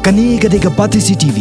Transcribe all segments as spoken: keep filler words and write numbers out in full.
Kane ka dei ka Batesi T V.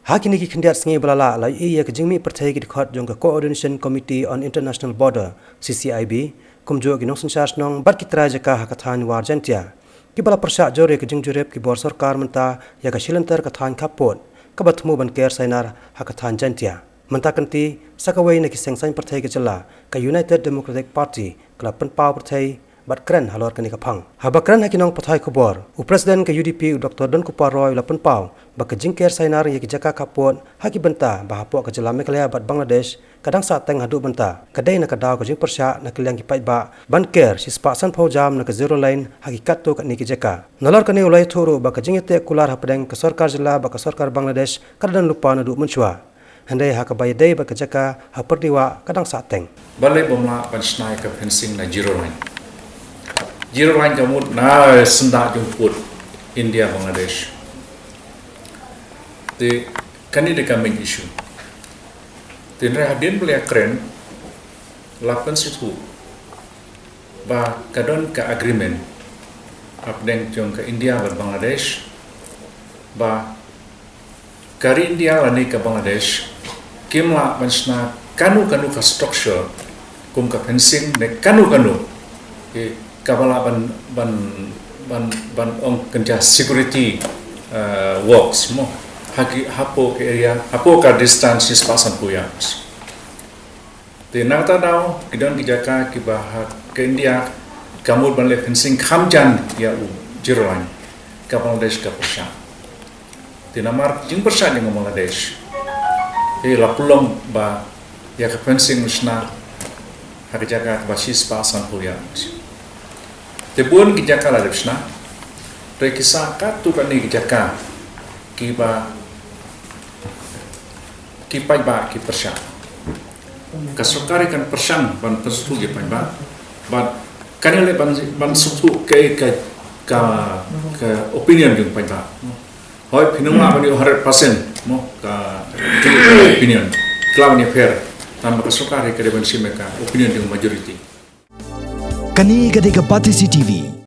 Ha kine ki khyndiat sngi ba la lah, la ïohi ïa ka jingmih pyrthei ki dkhot jong ka Coordination Committee on International Border, C C I B, kumjuh ki nongsynshar shnong bad ki trai jaka ha ka thaiñ War Jaintia, kiba la pyrshah jur ïa ka jingjurip ki bor sorkar mynta ïa ka shilynter ka thaiñ khappud kaba thmu ban ker sainar ha ka thaiñ Jaintia. Mynta ka sngi, sa kawei na ki seng saiñ pyrthei ka jylla, ka United Democratic Party, ka la pynpaw pyrthei bad kren halor kane ka phang. Haba kren ha ki nongpathai khubor, u President ka U D P, u Doctor Donkupar Roy, u la pynpaw ba ka jingker sainar ïa ki jaka khappud ha ki bynta ba hapoh ka jylla Meghalaya bad Bangladesh ka dang sahteng haduh mynta, ka dei na ka daw ka jingpyrshah na ka liang ki paidbah ban ker shispah sanphew jam na ka Zero Line ha ki katto katne ki jaka. Nalor kane, u la ïathuh ruh ba ka jingïateh kular hapdeng ka sorkar jylla bad ka sorkar Bangladesh ka la don lypa naduh mynshuwa. Hynrei ha kaba ïadei bad ka jaka ha Pyrdiwah, ka dang sahteng. Balei bym lah ban shna ïa ka fencing na Zero Line? Zero Line ka mut na syndah jong pud India Bangladesh. Te kane dei ka main issue. Te hynrei hadien ba la ïakren, la pynsngewthuh ba ka don ka agreement hapdeng jong ka India bad Bangladesh ba ka ri India lane ka Bangladesh kim lah ban shna kano kano ka structure kum ka fencing ne kano kano, eh, kaba lah ban, ban, ban, ban ong kynja security, eh, works mo. Ha ki, hapoh ka area, hapoh ka distance shispah sanphew yards. Te na kata ka daw, ki don ki jaka kiba ha ka India ka mut ban leh fencing kham jan ïa u Zero Line, ka Bangladesh ka pyrshah. Te namar jingpyrshah jong ka Bangladesh, te la pynlong ba ïa ka fencing shna ha ka jaka kaba shispah sanphew yards. Te bun ki jaka la dep shna, te ki sah katto katne ki jaka kiba ki paidbah ki pyrshah. Ka sorkar kan pyrshang ban pynsngewthuh ïa ki paidbah, bad kan ïaleh ban, ban sngewthuh ka, ka, ka, ka opinion jong ki paidbah. Hooid, phin ym lah ban ïoh hundred percent mo ka, ka opinion. Ki lah ban ïapher, tangba ka sorkar ka dei ban shim ïa ka opinion jong majority. Kane ka dei ka Batesi T V.